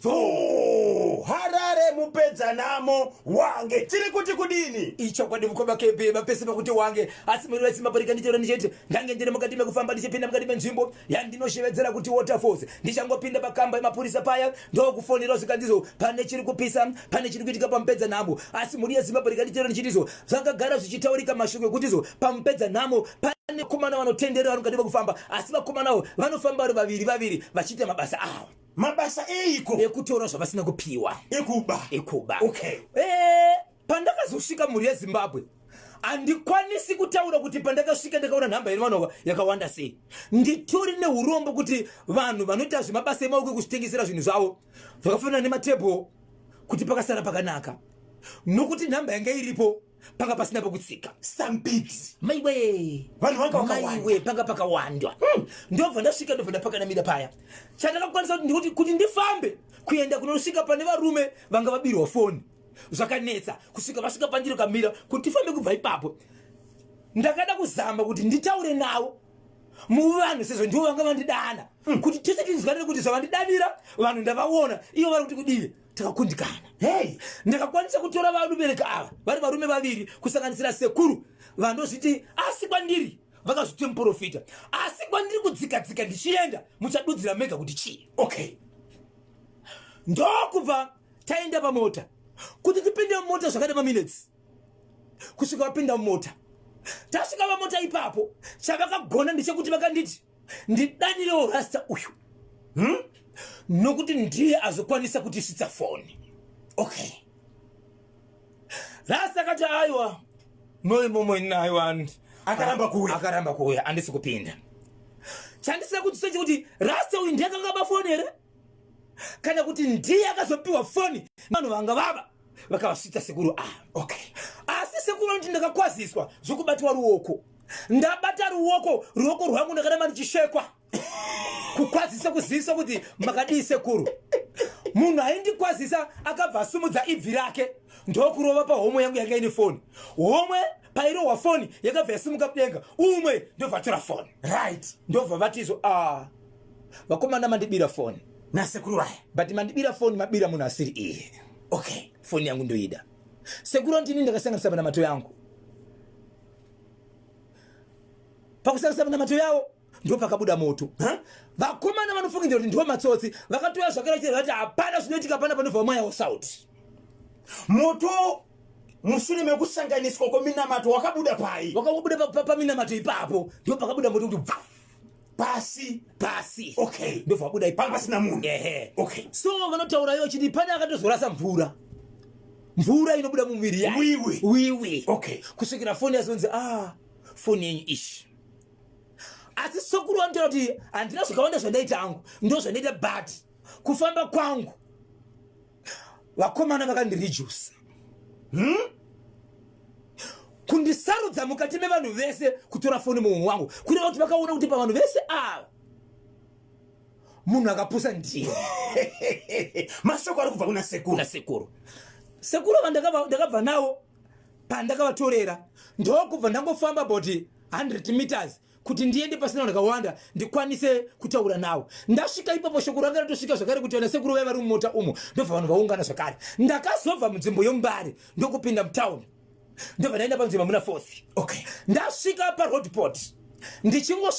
Bvo Harare mupedzanamo wange tiri kuti kudini? Ichokwadi mukoma KB mapese pakuti wange asi muri vesimba parika ndichero ndichiti ndange ndiri mukati mekufamba ndichipinda mukati menzvimbo yandinoshevedzera kuti Waterfalls. Ndichangopinda pakamba yemapurisa paya ndokufonera zvikanzizo pane chiri kupisa, pane chiri kuitika pamupedzanhamo. Asi mhuri yeZimbabwe rikanditero ndichitizo zvakagara zvichitaurika mashoko ekutizo pamupedzanhamo pane vakomana vanotenderera vari mukati mekufamba, asi vakomanawo vanofamba vari vaviri vaviri vachiita mabasa avo. Mabasa eiko? Ekutora zvavasina kupiwa. Ekuba. Ekuba. Okay. Pandakazosvika mhuri yeZimbabwe handikwanisi kutaura kuti pandakasvika ndakaona nhamba yevanhu yakawanda sei. Nditori neurombo kuti vanhu vanoita zvemabasa emaoko ekuzvitengesera zvinhu zvavo zvakafanana nematebho kuti pakasara pakanaka, nokuti nhamba yanga iripo panga pasina pekutsika. Stampede. Maiwe. Vanhu vanga vakawanda. Maiwe, panga pakawandwa. Ndobva ndasvika, ndobva ndapakanamira paya. Chandakakwanisa kuti ndikuti kuti ndifambe kuenda kunosvika pane varume vanga vabirwa foni zvakanetsa kusvika vasvika pandiri kamira kuti tifambe kubva ipapo. Ndakada kuzama kuti nditaure navo muvanhu sezvo ndivo vanga vandidana kuti tese tinzwanire kuti zvavandidanira vanhu ndavaona ivo vari kuti kudii. Takakundikana. Hey. Ndakakwanisa kutora varubereki ava vari varume vaviri kusanganisira sekuru vandozviti asi kwandiri vakazviti muprofita, asi kwandiri kudzika-dzika ndichienda muchadudzira mega kuti chii. Okay. Ndokubva taenda pamota kuti tipinde mumota zvakada maminutes kusvika vapinda mumota. Tasvika pamota ipapo chavakagona ndechekuti vakanditi ndidanirewo rasta uyu, Nokuti ndiye azokwanisa kutisvitsa foni. Okay. Rasta akati aiwa, noimomo aiwa. Akaramba kuuya. Akaramba kuuya, handisi kupinda. Chandisina kudzisa chekuti rasta uyu ndiye akanga aba foni here kana kuti ndiye akazopiwa foni vanhu vanga vaba vakavasvitsa sekuru ava. Okay. Asi sekuru vanoti ndakakwaziswa zvokubatwa ruoko. Ndabata ruoko, ruoko rwangu ndakaramba ndichishekwa kukwazisa kuzivisa kuti makadii sekuru. Munhu aindikwazisa akabva asumudza ibvi rake ndokurova pahomwe yangu yanga ine foni. Homwe pairohwa foni yakabva yasimuka mudenga, umwe ndobva atora foni. Right. Ndobva vatizo a vakomana mandibira foni nasekuru vaya. But mandibira foni, mabira munhu asiri iye. Okay. Foni yangu ndoida. Sekuru ndini ndakasanganisa minamato yangu. Pakusanganisa minamato yavo ndo pakabuda moto. Vakomana vanofungidzira kuti ndiwo matsotsi vakatouya zvakare chete vati hapana zvinoitika pana panobva mweya wosauti. Moto mushure mekusanganiswa kweminamato wakabuda pai? Wakabuda paminamato ipapo, ndo pakabuda moto kuti bva pasi. Pasi. Okay. Ndobva wabuda ipapo. Panga pasina munhu. Ehe. Okay. So vanotaura ivo chiti pane akatozorasa mvura, mvura inobuda mumuviri yayo. Wiwi. Wiwi. Okay. Kusvikira foni yazonzi a foni yenyu ishi. Asi sekuru vanotaura kuti handina zvakawanda zvandaita angu, ndo zvandaita, but kufamba kwangu vakomana vakandiredusa, Kundisarudza mukati mevanhu vese kutora foni mumwe wangu kureva kuti vakaona kuti pavanhu vese ava munhu akapusa ndiye. Mashoko ari kubva kuna sekuru. Kuna sekuru. Sekuru ava ndakabva navo pandakavatorera, ndokubva ndangofamba about 100 meters kuti ndiende pasina vanhu vakawanda ndikwanise kutaura navo. Ndasvika ipapo shoko ranga ratosvika zvakare kuti vana sekuru vaiva vari mumota umo, ndobva vanhu vaungana zvakare. Ndakazobva munzvimbo yoMbare ndokupinda mutauni, ndobva ndaenda panzvimbo muna Fourth. Okay. Ndasvika paroadport ndichingosvika